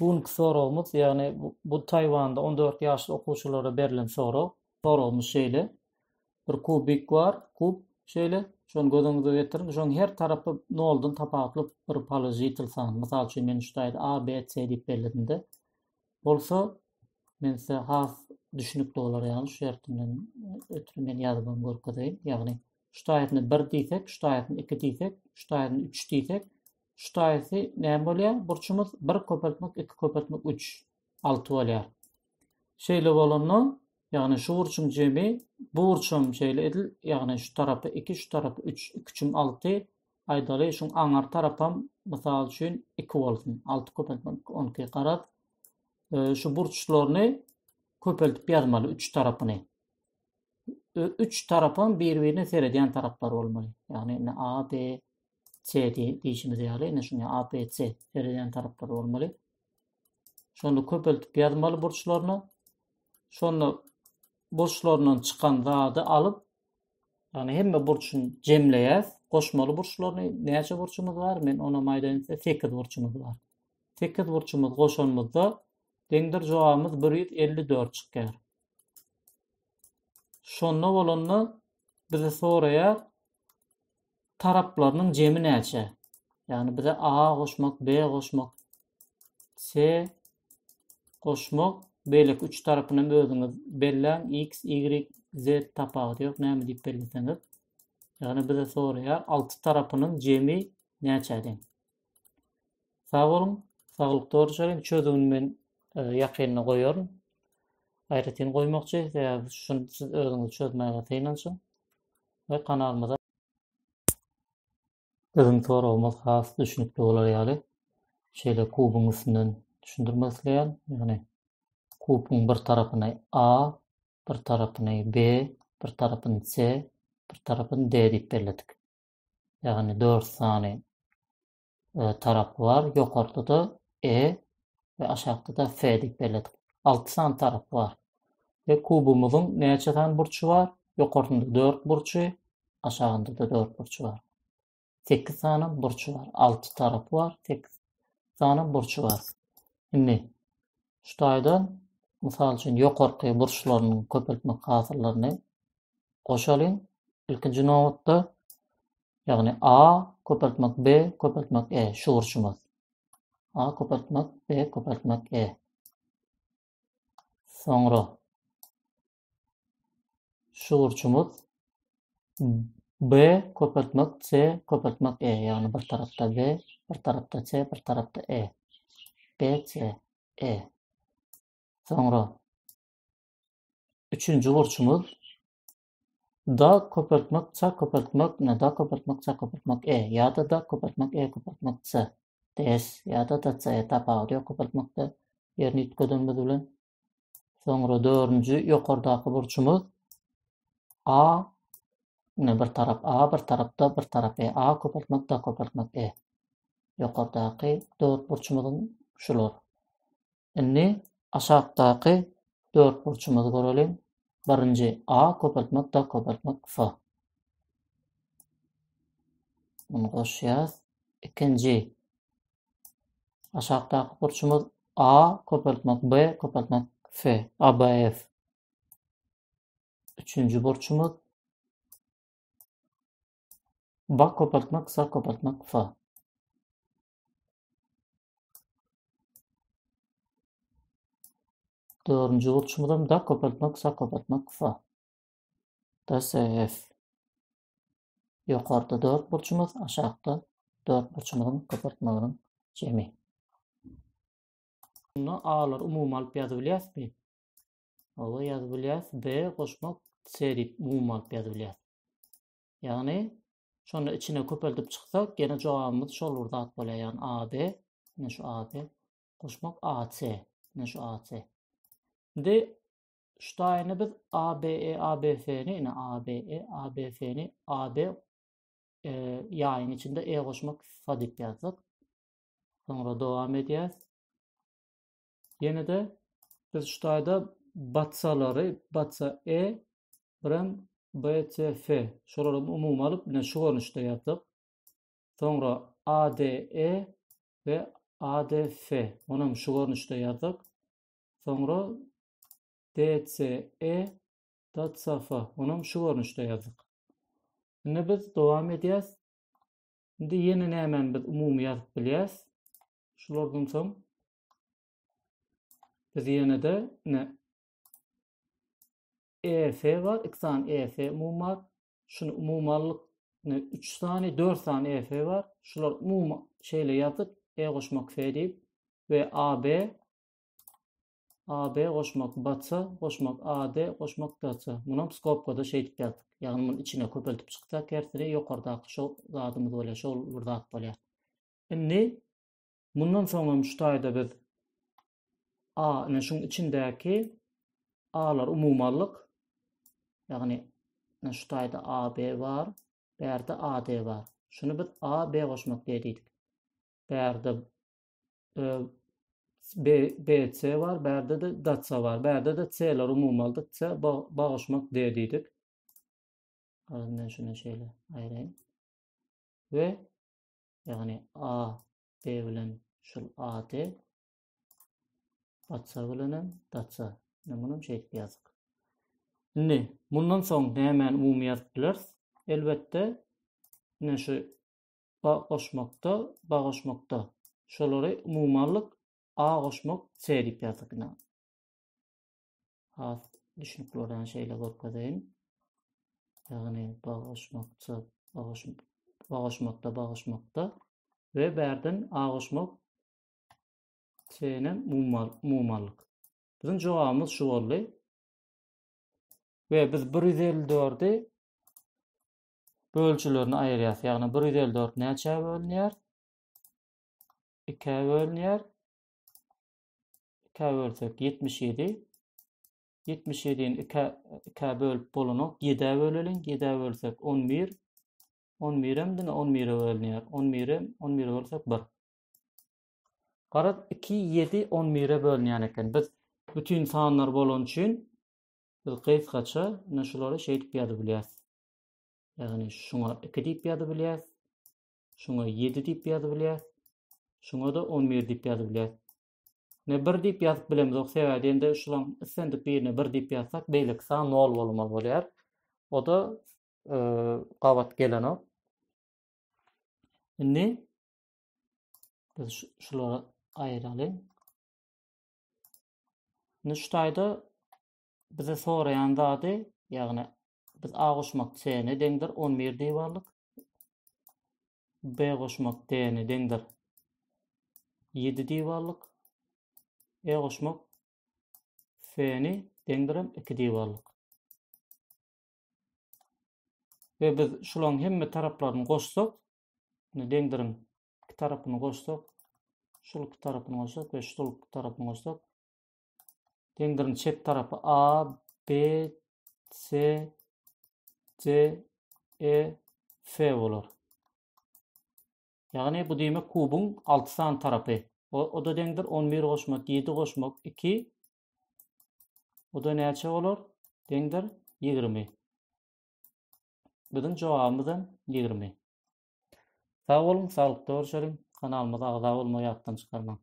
Bu günki soragymyz, ýagny bu Taýwanda 14 ýaşly okuwçylara berlen sorag. Soragymyz şeýle. Bir kubik bar, kub şeýle. Şony göz öňüňize getiriň. Şonuň her tarapy noldan tapawutly bir položitel san. Mysal üçin men şu taýda A, B, C diýip belledim-de. Bolsa men size has düşünikli bolar ýaly şu şertinden ötri men ýazybam görkezeýin. Ýagny şu taýsyny 1 diýsek, şu taýsyny 2 diýsek, şu taýsyny 3 diýsek, şu taýsy näme bolýar? Burçumyz 1 köpeltmek 2 köpeltmek 3, 6 bolýar. Şeýle bolanda, ýagny şu burçuň jemi bu burçam şeýle edil, ýagny şu tarapy 2, şu tarapy 3, 2 üçüm 6, aýdaly şuň aňar tarapam mysal üçin 2 bolsun. 6 köpeltmek 2, 12 garaz. Şu burçlaryny köpeldip ýazmaly üç tarapyny. Üç tarapam bir-birine seredýän taraplar bolmaly. Ýagny indi A, B, C diýşimiz ýaly, indi şuňa A, B, C seredýän taraplar bolmaly. Şonda köpeltip ýazmaly burçlaryny. Şonda burçlaryndan çykan zady alyp, ýagny hemme burçuny jemleýäs, goşmaly burçlaryny. Näçe burçumyz bar? Men onam aýdaýyn size, 8 burçumyz bar. 8 burçumyz goşanymyzda deňdir jogabymyz 154 çykýar. Şonda bolanda bizi soraýar taraplarynyň jemi näçe? Ýagny bize A goşmak, B goşmak, C goşmak, beýleki üç tarapyny hem özüňiz belläň, X, Y, Z tapawudy ýok, näme diýip belleseňiz. Ýagny bize soraýar 6 tarapynyň jemi näçä deň? Sag boluň, saglykda görüşeliň. Çözüwini men ýakynda goýaryn. Aýratyn goýmakçy, sebäbi şuny siz özüňiz çözmäge synanyşyň we kanalymyza Biziň soragymyz has düşnükli bolar ýaly, şeýle kubuň üstünden düşündirmek isleýän. Ýagny kubuň bir tarapyny A, bir tarapyny B, bir tarapyny C, bir tarapyny D diýip belledik. Ýagny 4 sany tarapy bar. Ýokarda-da E we aşakda-da F diýip belledik. 6 sany tarapy bar. We kubumyzyň näçe sany burçy bar? Ýokarsynda 4 burçy, aşagynda-da 4 burçy bar. 8 sany burçy bar. 6 tarapy bar, 8 sany burçy bar. Indi şu taýdan mysal üçin ýokarky burçlarynyň köpeltmek hasyllaryny goşalyň. Ilkinji nobatda Ýagny A köpeltmek B köpeltmek E şu burçumyz. A köpeltmek B köpeltmek E. Soňra şu burçumyz B köpeltmek C köpeltmek E. Ýagny bir tarapda B, bir tarapda C, bir tarapda E. B, C, E. Soňra üçünji burçumyz Da köpeltmek ça köpeltmek ne da köpeltmek ça köpeltmek e ýa-da da köpeltmek e köpeltmek c ds ýa-da da c e tapawudy ýok köpeltmekde ýerini üýtgedenimiz bilen. Soňra dördünji ýokardaky burçumyz a ine bir tarap a bir tarap da bir tarap e a köpeltmek da köpeltmek e. Ýokardaky dört burçumyzyň şular. Indi aşakdaky dörtburçumyzy göreliň. Birinji A köpeltmek D köpeltmek F. Muny goşýas. Ikinji aşakdaky burçumyz A köpeltmek B köpeltmek F. ABF. Üçünji burçumyz B köpeltmek S köpeltmek F. Dördünji burçumyzam da köpeltmek, sa köpeltmek, f. D, S, F. Ýokarda dört burçumyz, aşakda dört burçumyzyň köpeltmeginiň jemi. Bunda A-lary umumy alyp ýazyp bilýäsmi? Hawa, ýazyp bilýäs. B goşmak C diýip umumy alyp ýazyp bilýäs. Ýagny şonda içine köpeldip çyksak, ýene jogabymyz şol bir zat bolýar. Ýagny AB, ine şu AB goşmak AC, ine şu AC. Indi şu taýyny biz ABE, ABF-ni, ine ABE, ABF-ni AB e, ýaýyň içinde E goşmak F diýip ýazdyk. Soňra dowam edýäs. Ýene-de biz şu taýda batsalary, batsa E, birem B, C, F, şolary umumy alyp, ine şu görnüşde ýazdyk. Soňra A, D, E we. A, D, F. Onam şu görnüşde ýazdyk. Soňra D, C, E, D, C, F. Onam şu görnüşde ýazdyk. Indi biz dowam edýäs. Indi ýene nämäni biz umumy ýazyp bilýäs? Şulardan soň biz ýene-de ine E, F bar, 2 sany E, F umumy bar. Şuny umumy aldyk. Ine 3 sany, 4 sany E, F bar. Şular umumy şeýle ýazdyk. E goşmak F diýip we A, B A, B goşmak B, C goşmak A, D goşmak D, C. Munam skobkada şeýdip ýazdyk. Ýagny muny içine köpeltip çyksak hersini ýokardaky şo zadymyz bolýar, şol bir zat bolýar. Indi mundan soň hem şu taýda biz A, ine şuň içindäki A-lar umumy aldyk. Ýagny ine şu taýda A, B bar, bärde A, D bar. Şuny biz A, B goşmak D diýdik. Bärde B, B, C bar, bärde-de D, C bar. Bärde-de C-ler umumy aldyk. C, B, B goşmak D diýdik. Garaz men şuny şeýle aýraýyn. We ýagny A, B bilen şul A, D C bilenem D, C. Ine munam şeýdip ýazdyk. Indi mundan soň nämäni umumy ýazyp bileris? Elbetde, ine şu ba goşmakda, ba goşmakda. Şolary umumy aldyk. A goşmak C diýip ýazdyk ine. Has düşnükli bolýan şeýle görkezeýin. Ýagny ba goşmak C, ba goşmak, ba goşmakda, ba goşmakda we bärden A goşmak C-ni umumy aldyk. Biziň jogabymyz şu boldy. We biz 154-i bölüjilerini aýyrýas. Ýagny 154 näçä bölünýär? 2-ä bölünýär. 2-ä bölsek 77. 77-ni 2-ä 2-ä bölüp bolanok. 7-ä böleliň. 7-ä bölsek 11. 11 hem diňe 11-e bölünýär. 11-e 11-e bölsek 1. Garaz 2 7 11-e bölünýän eken. Biz bütin sanlar bolany üçin biz gysgaça ine şulary şeýdip ýazyp bilýäs. Ýagny şuňa 2 diýip ýazyp bilýäs. Şuňa 7 diýip ýazyp bilýäs. Şuňa-da 11 diýip ýazyp bilýäs. Ne 1 diýip ýazyp bilemzok, sebäbi diýende şulaň islendik birine 1 diýip ýazsak, beýleki san 0 bolmaly bolýar. O-da e, gabat gelenok. Indi biz şulary aýyralyň. Indi şu taýda bize soraýan zady, ýagny biz A goşmak C-ni deňdir 11 diýip aldyk. B goşmak D-ni deňdir 7 diýip aldyk. E goşmak F-ni deňdirem 2 diýip aldyk. We biz şularyň hemme taraplaryny goşsak, indi deňdiriň iki tarapyny goşsak, şul iki tarapyny goşsak we şul iki tarapyny goşsak, deňdiriň çep tarapy A, B, C, D, E, F bolar. Ýagny bu diýmek kubuň 6 sany tarapy. O, o da deňdir 11 goşmak 7 goşmak 2. O da näçe bolar? Deňdir 20. Biziň jogabymyz hem 20. Sag boluň, saglykda görüşeliň. Kanalymyza agza bolmagy ýatdan çykarmaň.